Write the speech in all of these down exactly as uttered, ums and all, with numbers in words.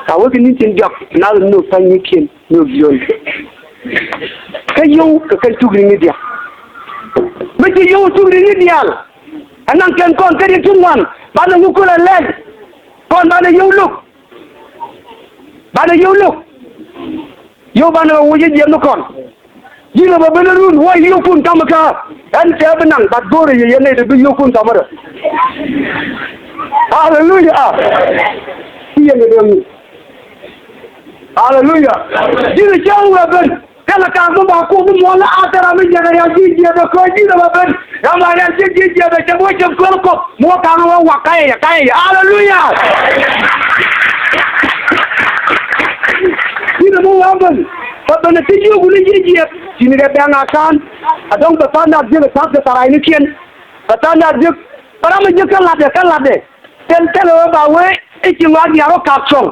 Ka wä kɛ ni̱n tin diɔ̱k, na nhök pa̱nynikiɛn, nhök yio̱o̱n. Kä yio̱w kɛ kɛn tuk ri̱ŋni diaal. Mi ci yio̱w tuk ri̱ŋni diaal, ɛ naŋ kɛn kɔn kä riɛk ti ŋuan, banɛ ŋu kulɛ lɛl. Kɔn banɛ yio̱w lo̱k. Banɛ yio̱w lo̱k. Yio̱w banɛ wä jiɛn ni kɔn. Ji̱n ɛ bɛ ben run wä yio̱wkun ka̱m kä. Ɛn tɛ bi naŋ, bat go̱o̱rɛ yɛ yɛn nɛy ti bi yio̱wkun ka̱m rɛ. Aleluya. Ci yɛn ɛ ben. Aleluya. Ji̱n ɛ cäŋ wä ben. Kɛn ɛ ka̱m bi ba kuk bi muɔl a thɛr a mi jɛn ɛ rial ji̱ jiɛth ɛ köö ji̱n ɛ bɛ ben. Ram a rial ji̱ ji̱ jiɛth ɛ cɛ bi wä cɛ kuɛl kɔp. Mi wä ka̱m wä wak kayɛ yɛ kayɛ yɛ. Aleluya. Ji̱n ɛ mi wä ben. Bä ben ɛ ti jiök wuni ji̱ jiɛth. Ci ni rɛ bɛŋ a ka̱n. A dɔ̱ŋ bɛ tha̱a̱ŋ na jiök ɛ tha̱a̱ŋ kɛ tharay ni kiɛn. Bɛ tha̱a̱ŋ na jiök. Bɛ ram mi jiök kä latdɛ kä latdɛ. Thil thilɛ wee ba wee i̱ ci ŋɔak diaal wä ka̱p cuɔ̱ŋ.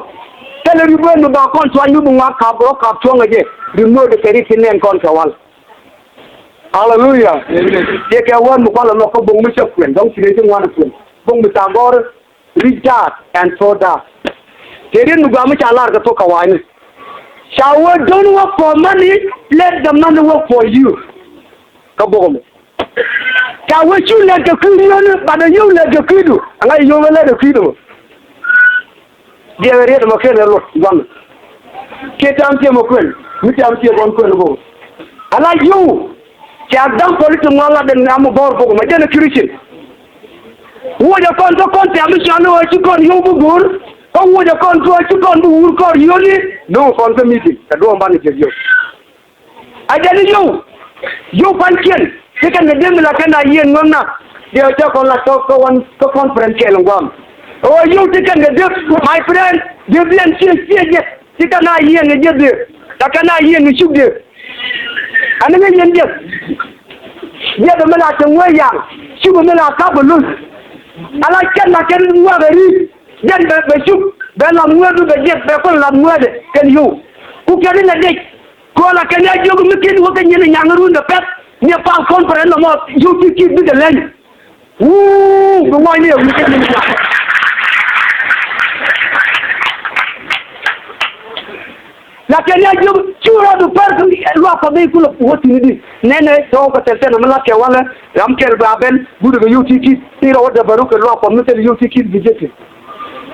Thilɛ ri̱p wee mi ba kɔn cuany mi bi ŋɔak ka̱p wä ka̱p cuɔ̱ŋ ɛ jɛ. Ri̱p nuɔɔdɛ kɛ ri̱t ci nɛn kɔn kɛ wal. Aleluya. Amen. Yɛ kɛ wee mi kualɛ nhɔk kä bo̱ŋ mi cä kuɛn dɔ̱ŋ ci rɛy ti ŋuan kuɛn. Bo̱ŋ mi ca gɔ̱r, rich dad and poor dad. Tëë riet mi gɔaa mi ca lar kɛ thok kɛ wa̱a̱ni. Ca wee, don't work for money, let the money work for you. Kä bok ɛmɔ. Ca wee cu lɛt kɛ kui̱ yio̱o̱ni, bat ɛ yio̱w lɛt kɛ kui̱du. Ɛŋa yio̱w bä lɛt kɛ kui̱du mɔ? Diɛɛk riet ɛmɔ ken ɛ luɔt gua̱n. Kiɛ tɛm ciɛ mɔ kuɛn, mi tɛm ciɛ kɔn kuɛn bok. Ala yio̱w. Ca example ti ŋuan la den am bɔr bok mɔ jɛn ɛ Christian. Wuɔcɛ kɔn kä kɔn tɛm mi cɔal ni ɣöö ci kɔn yio̱w bi go̱o̱r. Kä wuɔcɛ kɔn kä ɣöö ci kɔn bi wur kɔr yio̱o̱ni. Do̱ŋ kɔn kä meeting kɛ duɔ̱ɔ̱m banɛ jek yio̱w. A jɛn i̱ yio̱w, yio̱w pa̱nykiɛn, ti kɛn kɛ dee mi la kɛn a yieen ŋäkna. Diɛ cä kɔn la kä, kä wan, kä conference kɛɛl in gua̱a̱m. Ɛ ɣöö yio̱w ti kɛn kɛ dee, my friend, dee biɛn ciɛ, ciɛ jɛ, ti kɛn a yieen kɛ jɛ dee, la kɛn a yieen kɛ cuk dee. Ani ŋäc yɛn jɛ. Jɛ bɛ mi la te ŋuee yaŋ, cuk bɛ mi la kap bɛ luth. Ala kɛn la kɛn ŋuak ɛ ri̱i̱t, jɛn bɛ, bɛ cuk, bɛ la ŋueedu bɛ jɛ, bɛ kɔn la ŋueedɛ kɛn yio̱w. Ku kɛn in la dec. Kɔn a kɛn ya jiök mi kin wä kɛ nyin nyaŋ run kɛ pɛt. Ni pal conference nɔmɔ yio̱w ti kit bikɛ leny. Wuu, bi ŋɔc ni a wi̱i̱ kɛ nyin nyaŋ. La kɛn ya jiök cu rɔ du pɛr kɛ luak kɔ bi kulɛ wä thin di. Nɛnɛ tɔw kɛ tɛl tɛn mi la kɛ walɛ ram kɛl ba ben. Gudɛ kɛ yio̱w ti kit ni rɔ wä dɛ bɛru kɛ luak kɔ mi tɛl yio̱w ti kit bi jɛ ti.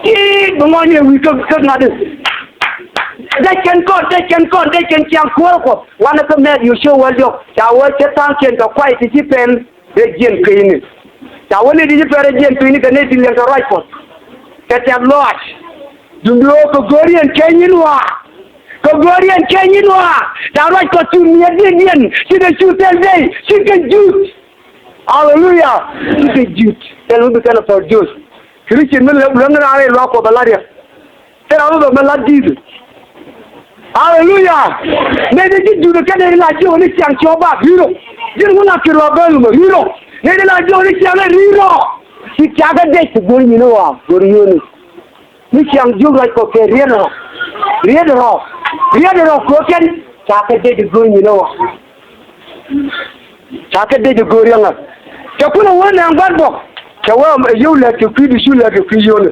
Ti bi ŋɔc ni wi̱i̱ kä, kä ŋa̱t i̱. Dee kɛn kɔn, dee kɛn kɔn, dee kɛn ciaŋ kuäärä Kuɔth. Wanɛ kä mɛɛt Yocua wäl diɔ̱k. Ca wee cɛ tha̱a̱ŋkiɛn kɛ kuay ti ci pɛn rɛy jiɛn pi̱i̱ni. Ca wee ni ti ci pɛn rɛy jiɛn pi̱i̱ni kɛ nɛy ti liɛŋ kɛ ruac Kuɔth. Kɛ tɛ̈th lɔaac. Duundɛ ɣöö kɛ go̱o̱r yɛn kɛ nyin wa̱a̱. Kɛ go̱o̱r yɛn kɛ nyin wa̱a̱. Ca ruac Kuɔth cu mi̱eth diɛn diɛn. Ci kɛ cu thil dee. Ci kɛ juut. Aleluya. Ci kɛ juut. Thil mi bi kɛn a thɔɔr juut. Christian mi lɛ luäŋ raan rɛy luaak Kuɔth a lat yɛ. Thil ram mi bɛ mi lat Jesus. Aleluya. Nɛy ti ji̱ juut kɛn nɛy ti la jiök ni ciaŋ cɔɔk bak ri̱t rɔ. Ji̱n ŋun la kir wa bel mɛ ri̱t rɔ. Nɛy ti la jiök ni ciaŋ ɛ ri̱t rɔ. Ci cakɛ dec ti go̱r nyin ɛ wa go̱r yio̱o̱ni. Mi ciaŋ jiök ruac Kuɔth kɛ riet rɔ. Riet rɔ. Riet rɔ kɛ kɛn. Cakɛ dec ti go̱r nyin ɛ wa. Ca kɛ dec ɛ go̱o̱r yäŋä. Cɛ kun ɛ wee nɛɛŋ gua̱n bɔk. Cɛ wee ɛ yio̱w lɛt kɛ kui̱du cu lɛt kɛ kui̱ yio̱o̱ni.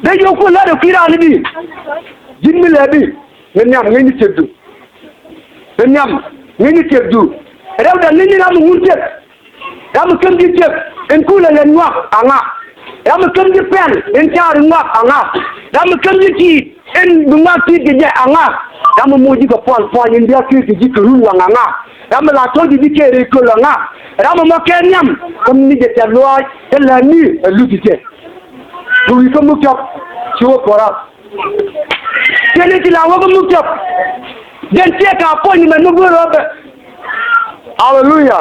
Dee yio̱w kun lɛt ɛ kui̱ raan i̱di. Ji̱n mi lɛt i̱di. Mi nhiam ŋäcni tiekdu. Mi nhiam ŋäcni tiekdu. Rɛwdɛ ŋäcni ram mi ŋun tiek. Ram mi käm ji̱ tiek in kulɛ lɛt ŋuak aŋa. Ram mi käm ji̱ pɛl in caar ŋuak aŋa. Ram mi käm ji̱ tiit. In bi ŋuak ti̱i̱t kɛ jɛ aŋa. Ram mi moc ji̱ kɛ puɔl puɔ̱ny in bia ki̱i̱r kɛ ji̱ kɛ run waŋ aŋa. Ram mi la to̱c ji̱ kɛɛr i̱ köl aŋa. Ram mi mɔ kɛn nhiam kä mi ni jɛ tɛ̈th luaac kä läätni ɛ luth jɛ. Kɛ wi̱i̱ kä muk cɔk ci wä puɔ̱rä. Tiɛni ti la wä kä muk cɔk. Jɛn tiɛɛk ka puɔ̱ny ni mɛn mi go̱o̱r rɔ bɛ. Aleluya.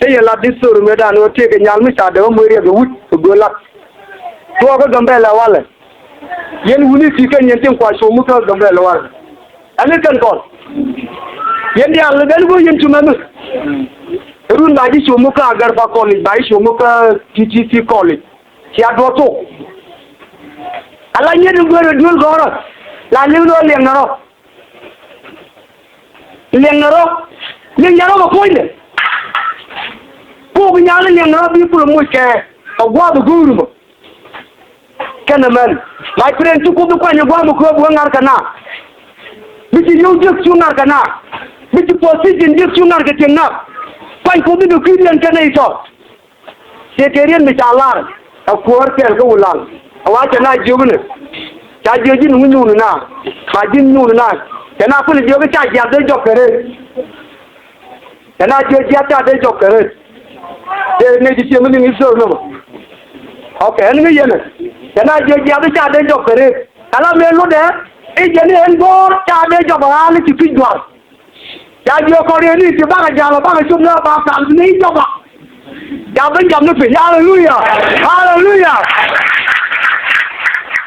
Te yɛn la di̱t thor mëëdan wä tiɛɛk kɛ nyal mi ca dee wä moc riɛk kɛ wut kɛ go̱o̱r lat. Tuɔɔk kä Gambɛla walɛ. Yɛn wuni ti kɛn yɛn tin kua com mi kä Gambɛla walɛ. Ɛn ni kɛn kɔn. Yɛn diaal ni bɛn go̱o̱r yɛn cum ɛn ni. Run ba ji̱ com mi kä Agarva College, ba ji̱ com mi kä T T C College. Cia duɔth thok. Ala nyiet in guer in duel gɔ̱rä. La liŋ ni ɣä liɛŋ ni rɔ. Liɛŋ ni rɔ. Liɛŋ ni rɔ kɛ puɔ̱nydɛ. Kuk bi nyaal ni liɛŋ ni rɔ bi kulɛ moc kɛ. Kɛ gua̱a̱th go̱o̱r mɔ. kɛnɛ män. My friend, ci Kuoth kuany ɛ gua̱a̱th mi kööp wä ŋa̱r kɛ na. Bi ci yio̱w jiäk cu ŋa̱r kɛ na. Bi ci position jiäk cu ŋa̱r kɛ tiɛŋ na. Kuany Kuoth in dee kui̱diɛn kɛnɛ itɔ. Tëë kɛ riet mi ca lar ɛ kuäär kɛɛl kä Wulaŋ. Ɛ wa cɛ na jiök inɛ. Ca jiök ji̱n ŋu nyuun na. Ba ji̱n nyuun na. Cɛ na kulɛ jiök ca jiath dee jɔk kɛ rɛt. Cɛ na jiök jiath ca dee jɔk kɛ rɛt. Tëë nɛy ti ciɛ mi liŋ Ithɛrɛl nɔmɔ. Ok, ɛn ŋäc yɛn ɛ. Cɛ na jiök jiath ca dee jɔk kɛ rɛt. Ala mëë lotdɛ i̱ jɛn i̱ ɛn go̱o̱r ca dee jɔk ɣa̱a̱n i̱ ci pi̱c dua̱r. Ca jiök kɔn riɛn i̱ ti bakɛ ja̱l ɔ bakɛ cop ni ɔ ba kal ni i̱ jɔk ɔ. Ca ben jam ni piny. Aleluya. Aleluya.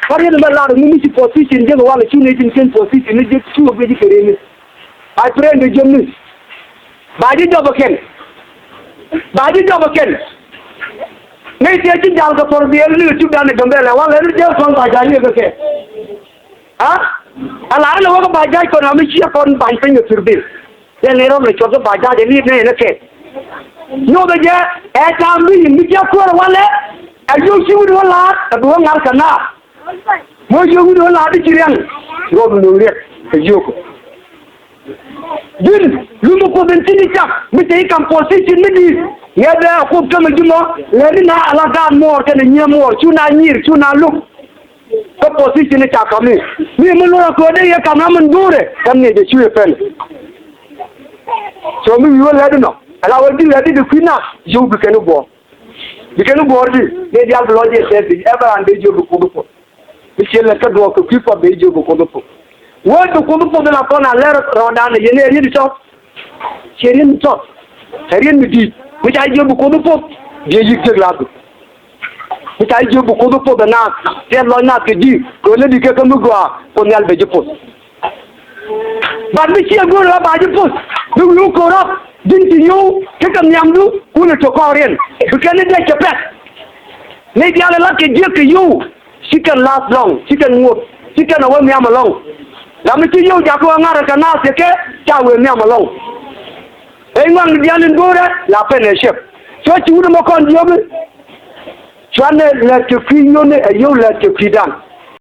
Kɔn riɛn i̱ mɛ lar ni mi ci position jek walɛ cu ni tin cien position ni jek cu ɔ guic i̱ kɛ riɛn i̱. I pray ni jiöm ni. Ba ji̱ jɔp ɛ kɛn. Ba ji̱ jɔp ɛ kɛn. Ŋäc tëë ci ja̱l kɛ thor biɛl ni kɛ cupdan i̱ Gambɛlɛ walɛ ni jek kɔn ba ja̱l ni kɛ kɛ. A? Ala rɛ lɛ wä kä ba ja̱a̱c kɔn a mi ciɛ kɔn ba̱ny piny kɛ thir bil. Yɛn ni rɔm lɛ cuɔth kä ba ja̱a̱c ɛ li̱i̱p nɛy ni kɛ. Nyuɔth ɛ jɛ ɛ ta̱a̱m bi mi ciɛ kuäär walɛ. Ɛ yio̱w ci wi̱n wä la̱a̱t ɛ bi wä ŋa̱r kɛ naath. Mɔ yio̱w wi̱n wä la̱a̱t di ci riaŋ. Ruɔth mi lo̱ŋ riɛk kɛ yio̱w kɛ. Ji̱n luŋ mi Kuoth in ci ni cak mi te i̱ kam position mi di̱i̱t. Ŋɛ̈th ɛ Kuoth kämɛ ji̱ mɔ lɛ ni na ala gaat muɔɔr kɛnɛ nyiee muɔɔr cu na nyiir cu na luk. Kä position i̱ ca ka̱m i̱ mi mi lurɛ köödɛ yɛ ka̱m ram in go̱o̱rɛ ka̱m ni jɛ cu yɛ pɛn. So mi wi̱i̱ wä lɛt inɔ ala wä ji̱ lɛt i̱ di kui̱ na yio̱w bi kɛn i̱ guɔ̱ɔ̱r. Bi kɛn i̱ guɔ̱ɔ̱r di dee diaal bi lɔc yɛ tɛth i̱ ɛn bɛ raan dee jiök bi Kuoth i̱ Kuoth. Mi ciɛ lɛt kä duɔɔk kɛ kui̱ Kuɔth dee jiök bi Kuoth i̱ Kuoth. Wee bi Kuoth i̱ Kuoth in la kɔn a lɛr rɔɔdan ɛ yɛn ɛ riet i̱ tɔ̱. Ciɛ riet mi tɔt ɛ riet mi di̱i̱t mi ca jiök bi Kuoth i̱ Kuoth. Biɛ yi̱k jek la bi mi ca jiök bi Kuoth i̱ Kuoth ɛ naath. Tiɛt lɔc naath kɛ ji̱ kɛ ɣöö lät i̱ kɛ kä mi gɔaa Kuoth Nhial bɛ ji̱ poth. Bat mi ciɛ go̱o̱r ɣä ba ji̱ poth bi wi̱i̱ wä ko̱r rɔ̱k ji̱n ci yio̱w kɛ kɛ nhiamdu kun ɛ to̱k kɔɔriɛn bi kɛn i̱ dee cɛ pɛk. Nɛy diaal ɛ la̱t kɛ jiäk kɛ yio̱w. Ci kɛn la̱th lɔ̱ŋ ci kɛn ŋuɔ̱t ci kɛn ɛ wä nhiam ɛlɔ̱ŋ. Ram mi ci yio̱w jakä wä ŋa̱r ɛ kɛ naath cɛ kɛ ca wëë nhiam ɛlɔ̱ŋ. Ɛ ŋɔaŋ diaal in go̱o̱rɛ la pɛn ɛ ciɛp. Cuɛ ci wut ɛmɔ kɔn jiöpi. Cuanɛ lät kɛ kui̱ yio̱wni ɛ yio̱w lät kɛ kui̱dan.